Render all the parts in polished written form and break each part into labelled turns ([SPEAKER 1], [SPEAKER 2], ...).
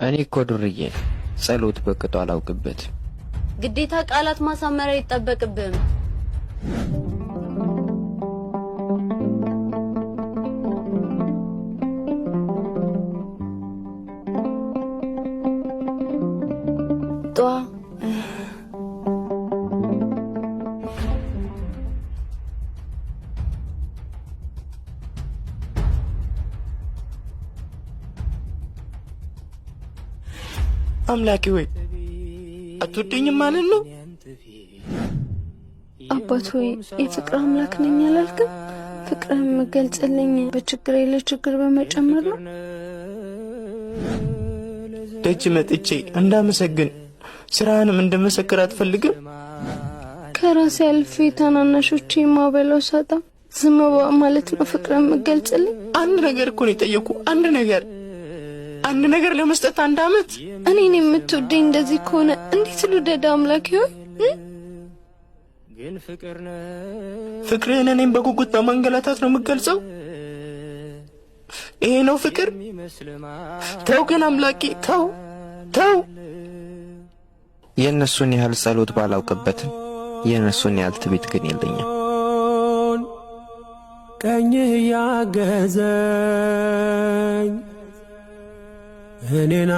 [SPEAKER 1] እኔ እኮ ዱርዬ ነኝ። ጸሎት በቅጡ አላውቅበትም።
[SPEAKER 2] ግዴታ ቃላት ማሳመር አይጠበቅብህም። ጧ።
[SPEAKER 3] አምላኬ ሆይ፣ አትወደኝም ማለት ነው?
[SPEAKER 4] አባት ሆይ፣ የፍቅር አምላክ ነኝ አላልክም? ፍቅርህን የምገልጽልኝ በችግር ለችግር በመጨመር ነው።
[SPEAKER 3] ደጅ መጥቼ እንዳመሰግን ስራህንም እንደመሰክር አትፈልግም?
[SPEAKER 4] ከራሴ አልፌ ታናናሾቼ የማበላው ሳጣ ዝም ማለት ነው ፍቅርህን የምገልጽልኝ?
[SPEAKER 3] አንድ ነገር እኮ ነው የጠየኩ። አንድ ነገር፣ አንድ ነገር ለመስጠት አንድ አመት።
[SPEAKER 4] እኔን የምትወደኝ እንደዚህ ከሆነ እንዴት ልውደድ አምላክ ሆይ?
[SPEAKER 3] ፍቅርህን እኔም በጉጉት በማንገላታት ነው የምገልጸው? ይሄ ነው ፍቅር? ተው ግን አምላኬ፣ ተው ተው።
[SPEAKER 1] የእነሱን ያህል ጸሎት ባላውቅበትም የእነሱን ያህል ትዕቢት ግን የለኝም።
[SPEAKER 5] ቀኝህ ያገዘኝ እኔን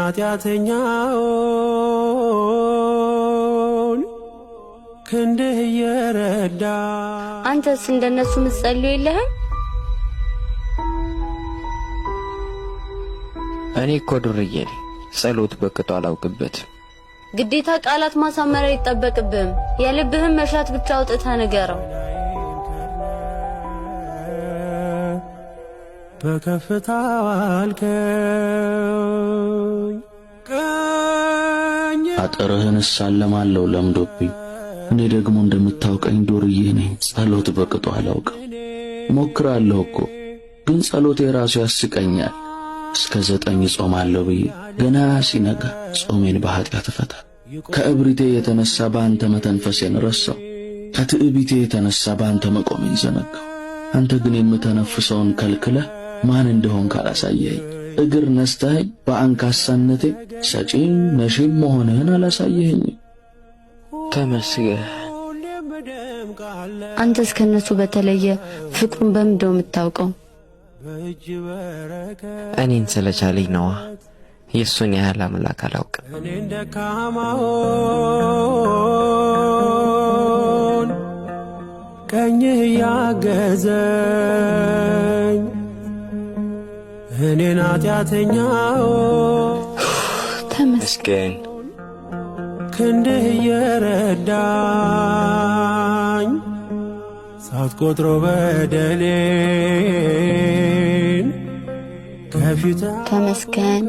[SPEAKER 5] ኃጢአተኛውን ክንድህ እየረዳ።
[SPEAKER 2] አንተስ እንደነሱ ምትጸልዩ የለህም?
[SPEAKER 1] እኔ እኮ ዱርዬ ነኝ። ጸሎት በቅጡ አላውቅበትም።
[SPEAKER 2] ግዴታ ቃላት ማሳመር አይጠበቅብህም። የልብህን መሻት ብቻ አውጥተህ ንገረው።
[SPEAKER 5] በከፍታ ዋልከኝ።
[SPEAKER 6] አጥርህን እሳለማለሁ ለምዶብኝ። እኔ ደግሞ እንደምታውቀኝ ዱርዬ ነኝ። ጸሎት በቅጡ አላውቅም። ሞክራለሁ እኮ፣ ግን ጸሎቴ ራሱ ያስቀኛል። እስከ 9 ጾማለሁ ብዬ ገና ሲነጋ ጾሜን በኃጢአት እፈታ። ከእብሪቴ የተነሳ በአንተ መተንፈሴን ረሳው። ከትዕቢቴ የተነሳ በአንተ መቆሜን ዘነጋው። አንተ ግን የምተነፍሰውን ከልክለህ ማን እንደሆንክ አላሳየኸኝ። እግር ነስተኸኝ በአንካሳነቴ ሰጪም ነሺም መሆንህን አላሳየኸኝም።
[SPEAKER 1] ተመስገን።
[SPEAKER 2] አንተስ ከነሱ በተለየ ፍቅሩን በምንድነው የምታውቀው?
[SPEAKER 1] እኔን ስለቻለኝ ነዋ። የእሱን ያህል አምላክ አላውቅም።
[SPEAKER 5] እኔን ደካማውን ቀኝህ ያገዘኝ እኔን ኃጢአተኛውን
[SPEAKER 4] ተመስገን።
[SPEAKER 5] ክንድህ እየረዳኝ ሳትቆጥሮ በደሌን ከፊት
[SPEAKER 2] ተመስገን።